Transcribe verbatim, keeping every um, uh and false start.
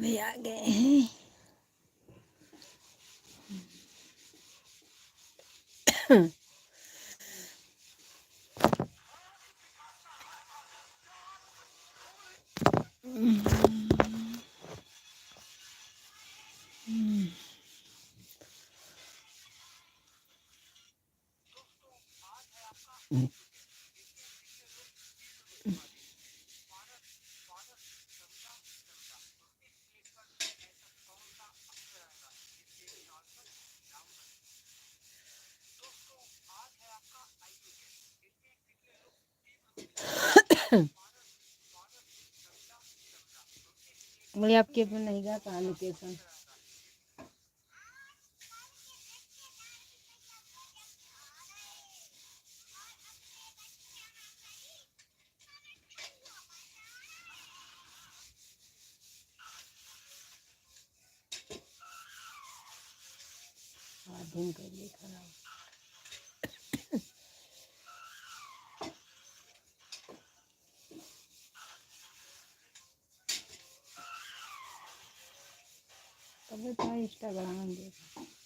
में आ गए हैं। बोले, आपके अपन नहीं गा कहाँ location? आधीन कर लिए खराब। तबे तो Instagram देख।